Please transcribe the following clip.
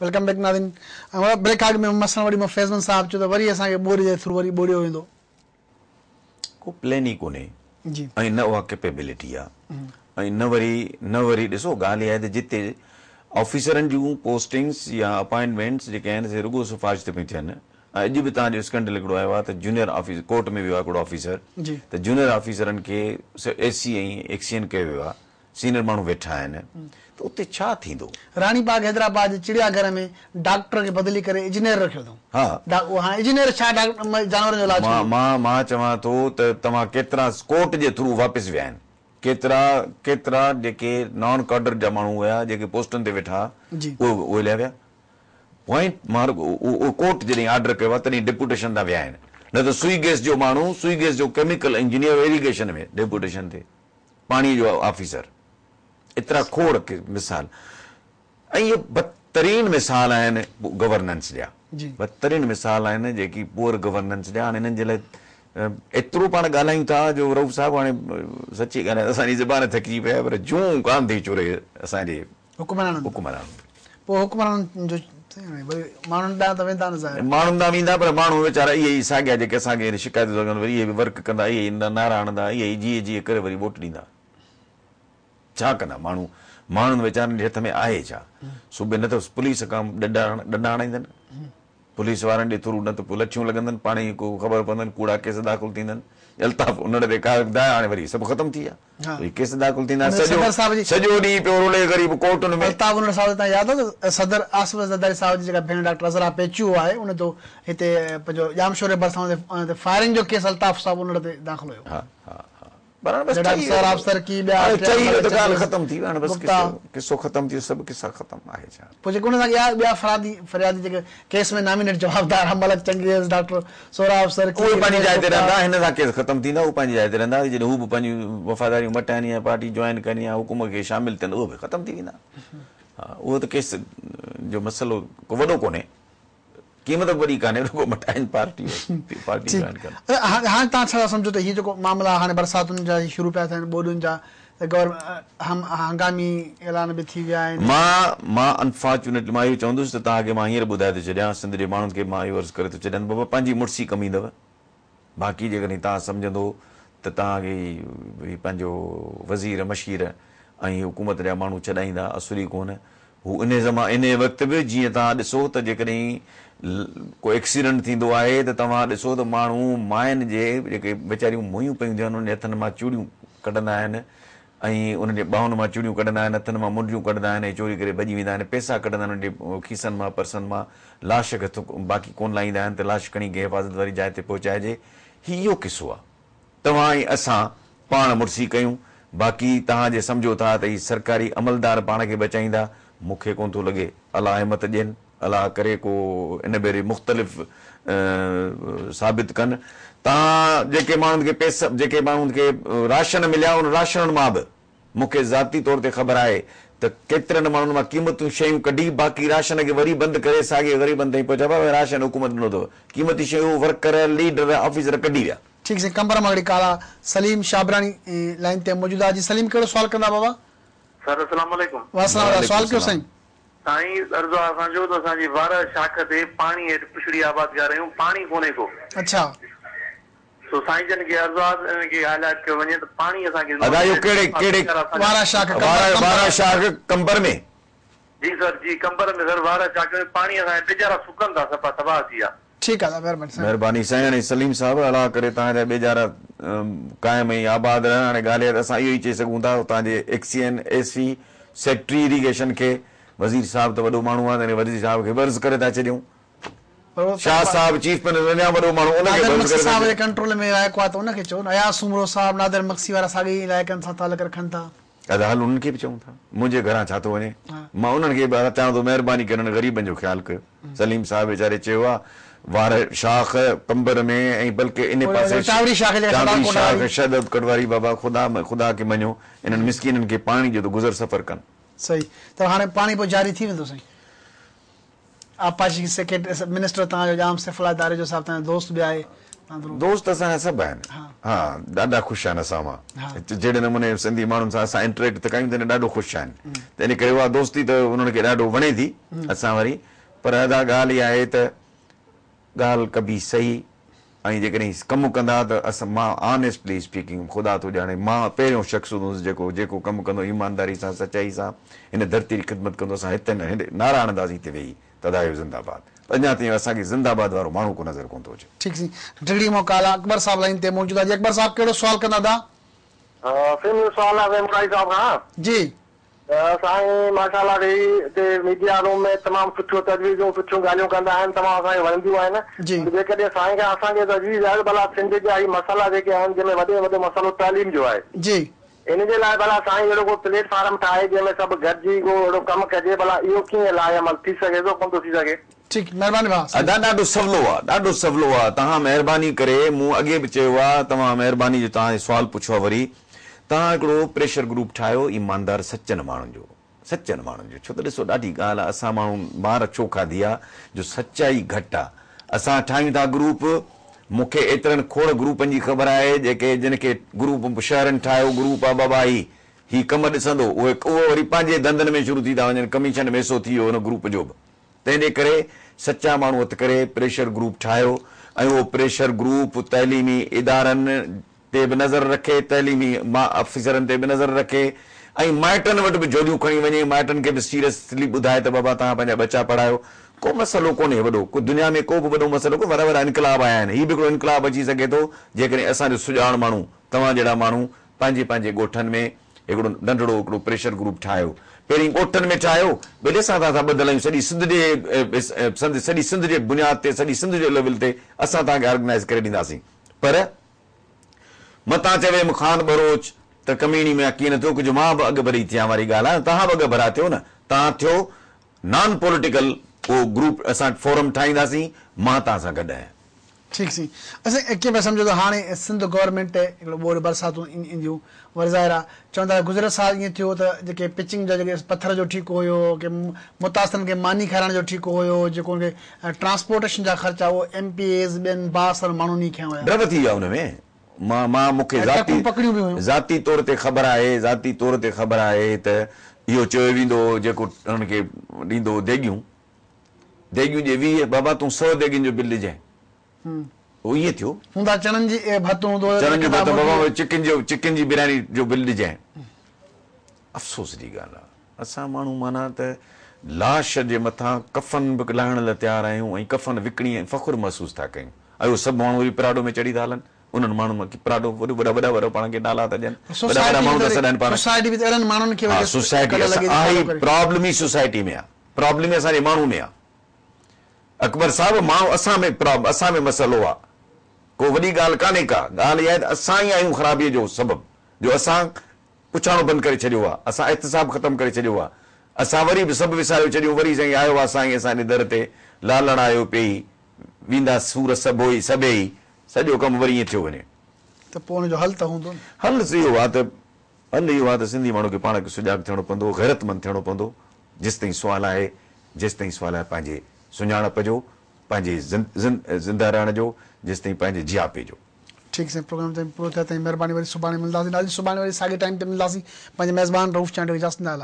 Welcome back ناظرين break کان اڳ ۾ مثلا وري مان فيض محمد صاحب چيو ته وري اسان کي ٻوڏ جي ٿرو وري ٻوڙيو ويندو. ڪو پلين ئي ڪونهي جي ۽ نه اها ڪيپيبلٽي آ ۽ نه وري نه وري ڏسو ڳالهه اها آهي ته جتي آفيسرن جون پوسٽنگس يا اپائنٽمينٽس جيڪي آهن سي رڳو سفارش تي پيون ٿين ۽ اڄ به توهان جو اسڪينڊل هڪڙو آيو آهي ته جونيئر آفيسر ڪورٽ ۾ ويو آهي هڪڙو آفيسر ته جونيئر آفيسرن کي اي سي ۽ ايڪسين ڪيو ويو آهي سينئر ماڻهو ويٺا آهن ته اتي ڇا ٿيندو؟ راڻي باغ حيدرآباد جي چڙيا گهر ۾ ڊاڪٽر کي بدلي ڪري اجنير رکيو اٿئون. ها. هاڻي اجنير ڇا جانورن جو علاج ڪندو؟ مان مان چوان ٿو ته توهان ڪيترا ڪورٽ جي ٿرو واپس ويا آهن ڪيترا ڪيترا جيڪي نان ڪاڊر جا ماڻهو هيا جيڪي پوسٽن تي ويٺا جي. اهي اهي هليا ويا پوائنٽ مان رڳو اهو ڪورٽ جڏهن آرڊر ڪيو آهي تڏهن ڊيپوٽيشن تان ويا آهن نه ته سوئي گئس جو ماڻهو سوئي گئس جو ڪيميڪل انجنيئر ايريگيشن ۾ ڊيپوٽيشن تي پاڻي جو آفيسر ايترا کوڙ مثال ۽ اهي بدترين مثال آهن گورننس جا بدترين مثال آهن جيڪي پوئر گورننس جا هاڻي انهن جي لاء ايترو پاڻ ڳالهايون ٿا جو رئوف صاحب هاڻي سچي ڳالهه اسان جي زبان ٿڪجي پئي آهي پر جون ڪانه ٿي چوري اسان جي حڪمرانن حڪمرانن پوء حڪمرانن جو وري ماڻهن ڏانهن ته ويندا نه ظاهر. ماڻهن ڏانهن ويندا پر ماڻهو ويچارا اهي ئي ساڳيا جيڪي اسان کي شڪايتون ٿا ڪن وري اهي به ورڪ ڪندا اهي ئي نعرا هڻندا اهي ئي جيئي جيئي ڪري وري ووٽ ڏيندا ڇا ڪندا ماڻهو ماڻهن ويچارن جي هٿ ۾ آهي ڇا صبح نه ته پوليس کان ڏنڊا ڏنڊا هڻائيندن پوليس وارن جي ٿرو نه ته پوء لٺيون لڳندن پاڻ ئي ڪو خبر پوندن ڪوڙا ڪيس داخل ٿيندن الطاف انڙ تي ڪا هاڻي وري سڀ ختم ٿي ويا. اهي ڪيس داخل ٿيندا سڄو سڄو ڏينهن پيو رولي غريب ڪورٽن ۾. الطاف انڙ صاحب تان ياد آ ته صدر آصف علي زرداري صاحب جي جيڪا ڀيڻ ڊاڪٽر عذرا پيچوهو آهي ان تو هتي پنهنجو ڄامشوري ڀرسان ان تي فائرنگ جو ڪيس الطاف صاحب انڙ تي داخل هيو. ها ها ها پر هاڻي بس ٺهي سهراب سرڪي ٻيا هاڻي ٺهي ويو ته ڳالهه ختم ٿي وئي هاڻي بس قصو قصو ختم ٿي ويو سڀ قصا ختم آهي ڇا. پوء جيڪي ان سان ٻيا ٻيا فرادي فريادي جيڪي ڪيس ۾ نامينيٽ جوابدار آ ملڪ چنگيز ڊاڪٽر سهراب سرڪي اهي پنهنجي جاء تي رهندا، هن سان ڪيس ختم ٿيندا، هو پنهنجي جاء تي رهندا، جڏهن هو به پنهنجون وفاداريون مٽائن يا پارٽي جوائن ڪن يا حڪومت کي شامل ٿين اهو به ختم ٿي ويندا. ها اهو ته ڪيس جو مسئلو ڪو وڏو ڪونهي، قيمت به وڏي ڪانهي، رڳو مٽائن پارٽي پارٽي جوائن ڪن. هاڻي توهان ڇا ٿا سمجهو ته هي جيڪو معاملا هاڻي برساتن جا شروع پيا ٿين ٻوڏن جا ته گور هم هنگامي اعلان به ٿي ويا آهن. مان مان انفارچونيٽلي مان اهو چوندس ته توهان کي مان هينئر ٻڌائي ٿو ڇڏيان سنڌ جي ماڻهن کي مان اهو عرض ڪري ٿو ڇڏيان ته بابا پنهنجي مڙسي ڪم ايندو باقي جيڪڏهن توهان سمجهندو ته توهان کي هي پنهنجو وزير مشير ۽ حڪومت جا ماڻهو ڇڏائيندا اصل ئي ڪونه هو انهي زمان انهي وقت به جيئن توهان ڏسو ته جيڪڏهن ڪو ايڪسيڊنٽ ٿيندو آهي ته توهان ڏسو ته ماڻهو ماين جي جيڪي ويچاريون مويون پيون هونديون آهن انهن جي هٿن مان چوڙيون ڪڍندا آهن ۽ انهن جي ٻانهن مان چوڙيون ڪڍندا آهن هٿن مان منڊيون ڪڍندا آهن ۽ چوري ڪري ڀڄي ويندا آهن پئسا ڪڍندا آهن انهن جي کيسن مان پرسن مان لاش کي هٿ باقي ڪونه لائيندا آهن ته لاش کڻي ڪنهن حفاظت واري جاء تي پهچائجي هي اهو قصو آهي. توهان ۽ اسان پاڻ مڙسي ڪيون، باقي توهان جي سمجهو ٿا ته هي سرڪاري عملدار پاڻ کي بچائيندا، مون کي ڪونه ٿو لڳي. الله همت ڏين، الله ڪري ڪو ان ڀيري مختلف ثابت ڪن. توهان جيڪي ماڻهن کي پئسا، جيڪي ماڻهن کي راشن مليا ان راشنن مان به مون کي ذاتي طور تي خبر آهي ته ڪيترن ماڻهن مان قيمتيون شيون ڪڍي باقي راشن کي وري بند ڪري ساڳي غريبن تائين پهچايو پر راشن حڪومت ڏنو اٿو قيمتي شيون ورڪر، ليڊر، آفيسر ڪڍي ويا. ٺيڪ سائين قمبر مان هڪڙي ڪال آ سليم شابراڻي لائين تي موجود آ جي سليم ڪهڙو سوال ڪندا بابا. سر اسلام عليڪم. وعليڪم السلام سوال ڪيو سائين. سائين عرض آ اسان جو ته اسان جي وارهه شاخ تي پاڻي هيٺ پڇڙي آبادگار آهيون پاڻي ڪونهي ڪو. اڇا. سو سائين جن کي عرض آ ته انهن کي هائلائيٽ ڪيو وڃي ته پاڻي اسان کي ادا اهو ڪهڙي ڪهڙي وارهه شاخ قمبر وارهه شاخ قمبر ۾. جي سر جي قمبر ۾ سر وارهه شاخ ۾ پاڻي اسان جا ٻيجارا سڪن ٿا صفا تباهه ٿي ويا. ٺيڪ آ مهرباني سائين. مهرباني سائين هاڻي سليم صاحب الله ڪري توهان جا ٻيجارا قائم ۽ آباد رهن هاڻي ڳالهه اها ته اسان اهو ئي چئي سگهون ٿا اتان جي ايڪسين اي سي سيڪريٽري اريگيشن کي وزير صاحب ته وڏو ماڻهو آهي تنهن وزير صاحب کي به عرض ڪري ٿا ڇڏيون شاهه صاحب چيف منسٽر اڃا وڏو ماڻهو ان کي نادر مگسي صاحب جي ڪنٽرول ۾ علائقو آهي ته ان کي چئو نه اياز سومرو صاحب نادر مگسي وارا ساڳي ئي علائقن سان تعلق رکن ٿا. ادا هل انهن کي به چئون ٿا منهنجي گهران ڇا ٿو وڃي مان انهن کي به چوان ٿو مهرباني ڪري انهن غريبن جو خيال ڪيو سليم صاحب ويچاري چيو آهي وارهه شاخ قمبر ۾ ۽ بلڪه انهي پاسي چانوري شاخ شاخ شهداد ڪوٽ واري بابا خدا خدا کي مڃو انهن مسڪينن کي پاڻي ڏيو ته گذر سفر ڪن. صحيح ته هاڻي پاڻي پوء جاري ٿي ويندو سائين. آبپاشي سيڪريٽري منسٽر توهان جو ڄام سيف الله ڌاريجو صاحب توهان جو دوست به آهي. دوست اسان جا سڀ آهن ها ڏاڍا خوش آهن اسان مان جهڙي نموني سنڌي ماڻهن سان اسان انٽريڪٽ ٿا ڪيون تنهن ڏاڍو خوش آهن ته ان ڪري اها دوستي ته انهن کي ڏاڍو وڻي ٿي اسان واري. پر ادا ڳالهه اها آهي ته ڳالهه ڪبي صحيح ۽ جيڪڏهن ڪم ڪندا ته اسان مان آنيسٽلي اسپيڪنگ خدا ٿو ڄاڻي مان پهريون شخص هوندس جيڪو جيڪو ڪم ڪندو ايمانداري سان سچائي سان هن ڌرتي جي خدمت ڪندو اسان هت نه هن نعرا هڻنداسين هتي ويهي ته ادا اهو زنده باد پر اڃا تائين اسان کي زنده باد وارو ماڻهو ڪو نظر ڪونه ٿو اچي. ٺيڪ سائين ڊگهڙي مان ڪال آ اڪبر صاحب لائين تي موجود آ جي اڪبر صاحب ڪهڙو سوال ڪندا ادا. سائين منهنجو سوال آ سائين مورائي صاحب کان. جي. ته سائين ماشاء الله هي هتي ميڊيا روم ۾ تمام سٺيون تجويزون سٺيون ڳالهيون ڪندا آهن تمام اسان کي وڻنديون آهن جي. پر جيڪڏهن سائين کان اسان کي تجويز آهي ته ڀلا سنڌ جا هي مسئلا جيڪي آهن جنهن ۾ وڏي ۾ وڏو مسئلو تعليم جو آهي جي. ان جي لاء ڀلا سائين اهڙو ڪو پليٽ فارم ٺاهي جنهن ۾ سڀ گڏجي ڪو اهڙو ڪم ڪجي ڀلا اهو ڪيئن لائحه عمل ٿي سگهي ٿو ڪونه ٿو ٿي سگهي. ٺيڪ مهرباني ڀاء سائين. ادا ڏاڍو سولو آ ڏاڍو سولو آ توهان مهرباني ڪري مون اڳي به چيو آ توهان مهرباني جو توهان سوال پڇيو آ وري توهان هڪڙو پريشر گروپ ٺاهيو ايماندار سچن ماڻهن جو سچن ماڻهن جو ڇو ته ڏسو ڏاڍي ڳالهه آ اسان ماڻهن مار ڇو کاڌي آ جو سچائي گهٽ آ اسان ٺاهيون ٿا گروپ مون کي ايترن کوڙ گروپن جي خبر آهي جيڪي جن کي گروپ شهرن ٺاهيو گروپ آ بابا هي هي ڪم ڏسندو اهي اهي وري پنهنجي ڌنڌن ۾ شروع ٿي ٿا وڃن ڪميشن ۾ حصو ٿي ويو ان گروپ جو به تنهن جي ڪري سچا ماڻهو هٿ ڪري پريشر گروپ ٺاهيو ۽ اهو پريشر گروپ تعليمي ادارن تي به نظر رکي، تعليمي آفيسرن تي به نظر رکي ۽ مائٽن وٽ به جهوليون کڻي وڃي، مائٽن کي به سيريسلي ٻڌائي ته بابا توهان پنهنجا ٻچا پڙهايو. ڪو مسئلو ڪونهي وڏو، ڪو دنيا ۾ ڪو به وڏو مسئلو ڪونهي، وڏا وڏا انقلاب آيا آهن، هي به هڪڙو انقلاب اچي سگهي ٿو جيڪڏهن اسان جو سڄاڻ ماڻهو، توهان جهڙا ماڻهو پنهنجي پنهنجي ڳوٺن ۾ هڪڙو ننڍڙو هڪڙو پريشر گروپ ٺاهيو. پهرين ڳوٺن ۾ ٺاهيو، ٻيلي اسان توهان سان ٻڌل آهيون، سڄي سنڌ جي سڄي سنڌ جي بنياد تي سڄي سنڌ جي ليول تي اسان توهان کي آرگنائيز ڪري ڏينداسين پر متان چويم خان ٻروچ ته ڪميڻي ۾ ڪيئن نه ٿيو ڪجهه مان به اڳڀري ٿيان واري ڳالهه آهي توهان به اڳڀرا ٿيو نه توهان ٿيو نان پوليٽيڪل ڪو گروپ اسان فورم ٺاهينداسين مان توهان سان گڏ آهيان. ٺيڪ سائين اسين ڪيئن پيا سمجهو ته هاڻي سنڌ گورنمينٽ هڪڙو ٻوڏ برساتون اينديون وري ظاهر آ چون ٿا گذريل سال ائين ٿيو ته جيڪي پچنگ جا جيڪي پٿر جو ٺيڪو هيو ڪي متاثرن کي ماني کارائڻ جو ٺيڪو هيو جيڪو ان کي ٽرانسپورٽيشن جا خرچا اهو ايم پي ايز ٻين بااثر ماڻهن ئي کنيا هيا. ڊرو ٿي ويا ان ۾ مان مان مون کي ۽ ذاتي ٽرڪون پڪڙيون به هيون. ذاتي طور تي خبر آهي ذاتي طور تي خبر آهي ته اهو چيو ويندو هو جيڪو انهن کي ڏيندو هو ديڳيون ديڳيون ڏي 20 بابا تون سئو ديڳين جو بل ڏجانء. اهو ائين ٿيو. هوندا چڻن جي ڀت هوندو هيو چڻن جو ڀت بابا چڪن جو چڪن جي برياني جو بل ڏجانء. افسوس جي ڳالهه آ اسان ماڻهو معنيٰ ته لاش جي مٿان ڪفن به لاهڻ لاء تيار آهيون ۽ ڪفن وڪڻي ۽ فخر محسوس ٿا ڪيون ۽ اهو سڀ ماڻهو وري پراڊو ۾ چڙهي ٿا هلن انهن ماڻهن مان ڪي پراڊو وڏا وڏا وڏا پاڻ کي نالا ٿا ڏين وڏا وڏا ماڻهو ٿا سڏائن پاڻ سوسائٽي به ته اهڙن ماڻهن کي ها سوسائٽي آهي پرابلم ئي سوسائٽي ۾ آ پرابلم ئي اسان جي ماڻهو ۾ آ. اڪبر صاحب ماڻهو اسان ۾ پراب اسان ۾ مسئلو آ ڪو وڏي ڳالهه ڪانهي ڪا ڳالهه اها آهي ته اسان ئي آهيون خرابي جو سبب جو اسان پڇاڻو بند ڪري ڇڏيو آ اسان احتساب ختم ڪري ڇڏيو آ اسان وري به سڀ وساريو ڇڏيون وري سائين آيو آ سائين اسان جي در تي لالڻ آيو پيئي ويندا سور سڀوئي سڀيئي سڄو ڪم وري ائين ٿيو وڃي. ته پوء ان جو حل ته هوندو نه. حل اهو آ ته حل اهو آ ته سنڌي ماڻهو کي پاڻ کي سجاڳ ٿيڻو پوندو غيرتمند ٿيڻو پوندو جيستائين سوال آهي جيستائين سوال آهي پنهنجي سڃاڻپ جو، پنهنجي زنده رهڻ جو، جيستائين پنهنجي جياپي جو. ٺيڪ سائين پروگرام ٽائيم پورو ٿيو تائين مهرباني وري سڀاڻي ملنداسين ناظرين سڀاڻي وري ساڳي ٽائيم تي ملنداسين پنهنجي ميزبان رئوف چانڊيو کي اجازت ڏيندا الله.